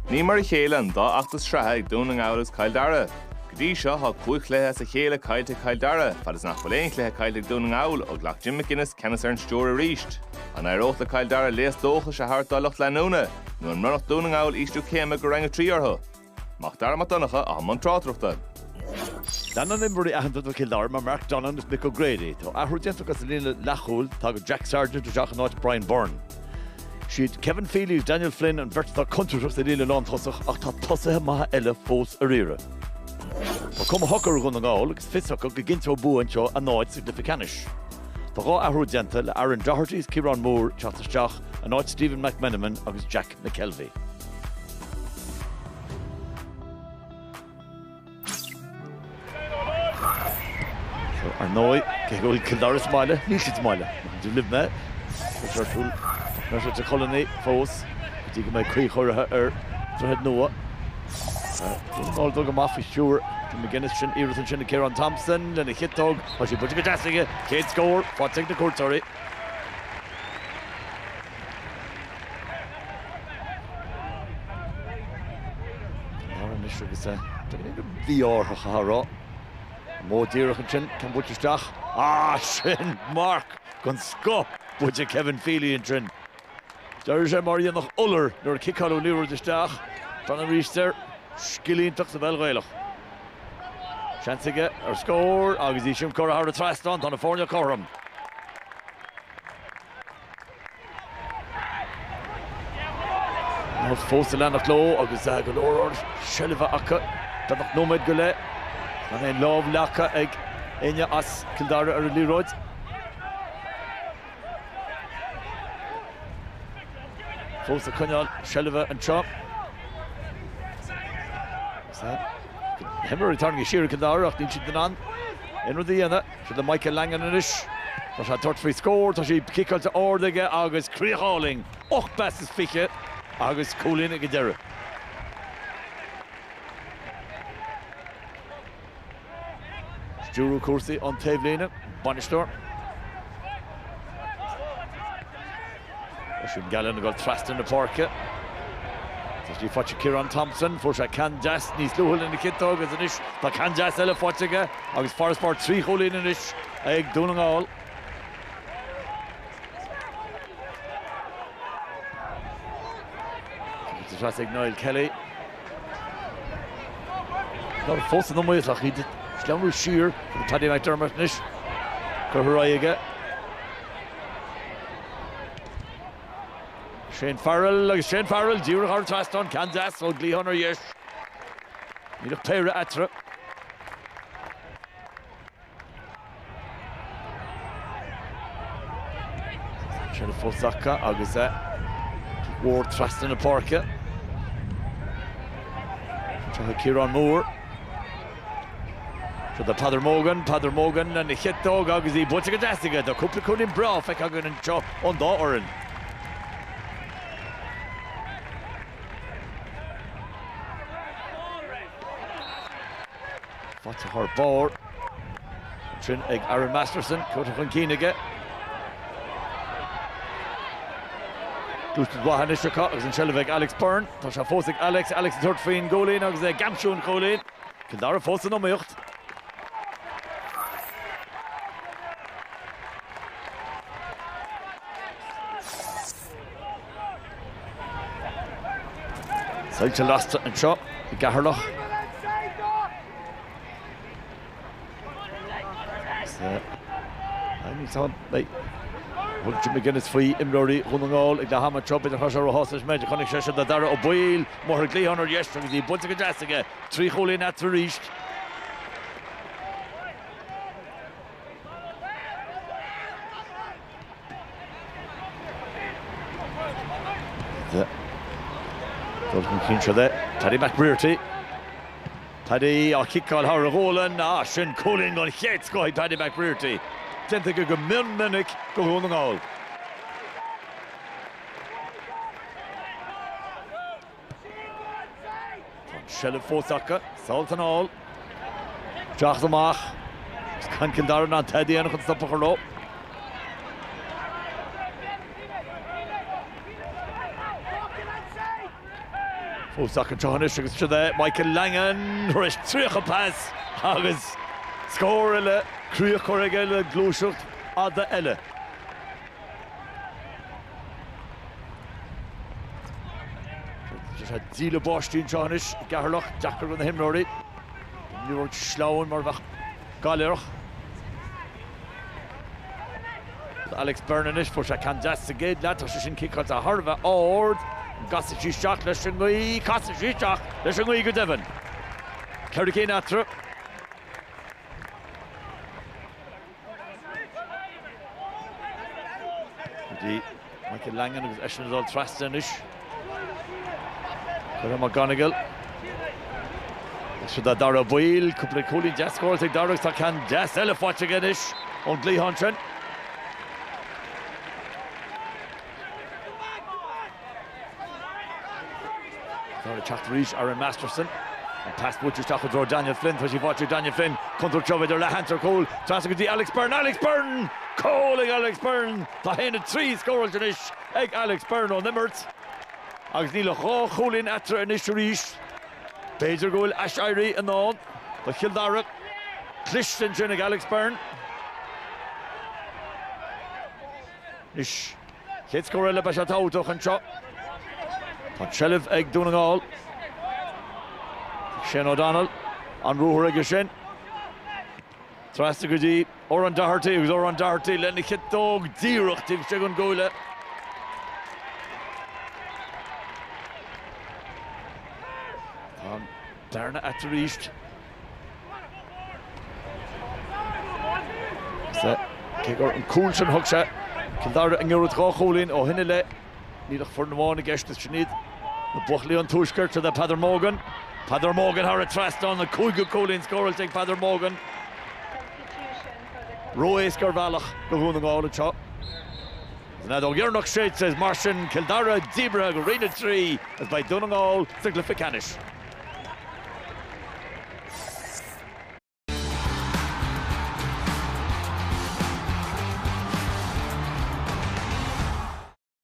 Ní mar a chéile an dá fheachtas sraithe ag Dún na nGall agus Cill Dara. Go dtí seo, tá 5 chluiche as a chéile caillte ag Cill Dara, fad is nach bhfuil aon chluiche caillte ag Dún na nGall ó ghlac Jim McGuinness ceannas ar an stiúir arís. An éireodh le Cill Dara léas dóchais a thabhairt dá lucht leanúna, nó an mbronnfadh Dún na nGall ísliú céime go Roinn 3 orthu? Mac Dara Mac Donncha i mbun tráchtaireachta. Leanann imreoirí aitheanta do Chill Dara mar Mark Donlan is Mick O'Grady. Tá athrú déanta acu sa líne leathchúil, tagann Jack Sargent isteach in áit Brian Byrne. Siad Kevin Feely is Daniel Flynn an bheirt atá contúirteach sa líne lántosach ach tá tosaithe maithe eile fós ar iarraidh. Tá cuma shocair ar Dhún na nGall agus fios acu go gcinnteodh bua anseo a n-áit sa gcluiche ceannais. Tá 2 athrú déanta le Aaron Doherty is Ciarán Moore ag teacht isteach in áit Stephen McMenamin agus Jack McKelvey. Ar ndóigh, cé go bhfuil Cill Dara sa mbaile, níl siad sa mbaile. Maidir libh mé, tá sé ar siúl ar Leitir Colony fós go dtí go mbeidh cuíchóirithe ar Droichead Nua. Dún na nGall ag dul go maith faoi stiúir Jim McGuinness. Sin iarracht ansin ag Ciarán Thompson lena chiotóg. Tá sí buailte go deas aige. Céad scór faighte ag na cuairteoirí. Anois agus mhí-árthach a rá. Modh díreach ansin, ceann buailte isteach. Ah, sin marc den scoth buailte ag Kevin Feely ansin. D'éirigh sé mar a dhéanfadh iolar nuair a ciceáladh an liathróid isteach. Fan arís air. Scil iontach sa bpeil Ghaelach. Seans aige ar scór agus í sin curtha thar an trasnán. Tá na foirne cothrom. Fós ag leanacht leo agus go leor seilbhe acu. Beagnach nóiméad go leith. Gan aon lámh leagtha ag éinne as Cill Dara ar an liathróid. Fós ag coinneáil seilbhe anseo. Na himreoirí tarraingthe siar ag Cill Dara ach níl siad in ann aon rud a dhéanamh. Seo do Michael Langan anois. Tá sé ag tabhairt faoi scór, tá sí ciceáilte ard aige agus críoch álainn, 8 bpas is 20 agus cúilín ag an deireadh. Stiúrú cúrsaí ón taobhlíne, bainisteoir. Oisín Gallen ag dul trasna na páirce. Tá sí faighte ag Ciarán Thompson. Fuair sé ceann deas níos luaithe lena chiotóg agus anois tá ceann deas eile faighte aige agus farasbarr 3 chúilín anois ag Dún na nGall. Tá ag Niall Kelly. Tá fós san iomaíocht ach iad ag sleamhnú siar. Paddy McDermott anois. Curtha ar aghaidh aige. Shane Farrell agus Shane Farrell díreach thar an trasnán, ceann deas ón gcliathán ar dheis. Níl ach péire eatarthu. Seilbh fós acu agus é cic mhór trasna na páirce. Seo Ciarán Moore. Seo do Peadar Mogan, Peadar Mogan lena chiotóg agus í buailte go deas aige. Tá cúpla cúilín breá feicthe againn anseo ón dá fhoireann. Faighte thar barr ansin ag Aaron Masterson, curtha chun cinn aige. Gluaiseacht mhaith anois acu agus an tseilbh ag Alex Byrne. Tá sé fós ag Alex, Alex ag tabhairt faoin gcúilín agus é ag aimsiú an chúilín. Cill Dara fós san iomaíocht. Soilse lasta anseo i gCeatharlach. Thug Jim McGuinness faoi imreoirí Dhún na nGall ag leath ama anseo, b'fhéidir nach raibh sé róshásta leis an méid a chonaic sé. Seo do Dara Ó Baoill, amuigh ar an gcliathán ar dheis agus í buailte go deas aige. 3 chúilín eatarthu arís. Dul chun cinn seo do Paddy McBrearty. Paddy á chiceáil thar a ghualainn. Ah, sin cúilín den chéad scoth ag Paddy McBrearty. Déanta aige go mion minic do Dhún na nGall. Tá an seilbh fós acu. Sall 's anall. Isteach is amach. Agus gan Cill Dara in ann tada a dhéanamh chun stop a chur leo. Fós acu anseo anois agus siod é Michael Langan tar éis 30 pas agus scór eile, críoch curtha aige le gluaiseacht fhada eile. Tá sé ag díle báistí anseo anois i gCeatharlach, deacair do na himreoirí. An liathróid sleamhain mar a bheadh gailearach. Alex Byrne anois, fuair sé ceann deas sa gcéad leath, tá sé sin ciceáilte thar a bheith ard. An gcasfaidh sí isteach leis an ngaoth? Casfaidh sí isteach leis an ngaoth go deimhin. 4 cinn eatarthu. Go dtí Michael Langan agus eisean ag dul trasna anois. Cuireann McGonigle. Siod é Dara Boyle, cúpla cúilín deas scóráilte ag Dara agus tá ceann deas eile faighte aige anois ón gcliathán sin. Tá ag teacht arís Aaron Masterson. An pas buailte isteach i dtreo Daniel Flynn. Tá sí faighte ag Daniel Flynn. Contúirt seo b'fhéidir le hansair cúl. Trasna go dtí Alex Byrne. Alex Byrne! Cúl ag Alex Byrne! Tá 1-3 scóráilte anois ag Alex Byrne ón imirt. Agus níl ach 2 chúilín eatarthu anois arís. B'fhéidir go bhfuil aiséirí i ndán do Chill Dara. Cliste ansin ag Alex Byrne. Anois, chéad scór eile, beidh sé tábhachtach anseo. Tá an tseilbh ag Dún na nGall. Shane O'Donnell, an ruathar aige sin. Trasna go dtí Odhrán Doherty agus Odhrán Doherty lena chiotóg díreach taobh istigh den gcuaille. Tá an bearna eatarthu arís. Cé gur an cúl sin thug sé Cill Dara i ngiorracht 2 chúilín ó shin i leith, níl ach foireann amháin i gceist is sin iad na buachaillí ón Tuaisceart, siod é Peadar Mogan. Peadar Mogan thar an trasnán, an cúigiú cúilín scóráilte ag Peadar Mogan. Ró-éasca ar bhealach do Dhún na nGall anseo. An fheadóg dheireanach séidte is mar sin Cill Dara díbrithe go Roinn 3 is beidh Dún na nGall sa gcluiche ceannais.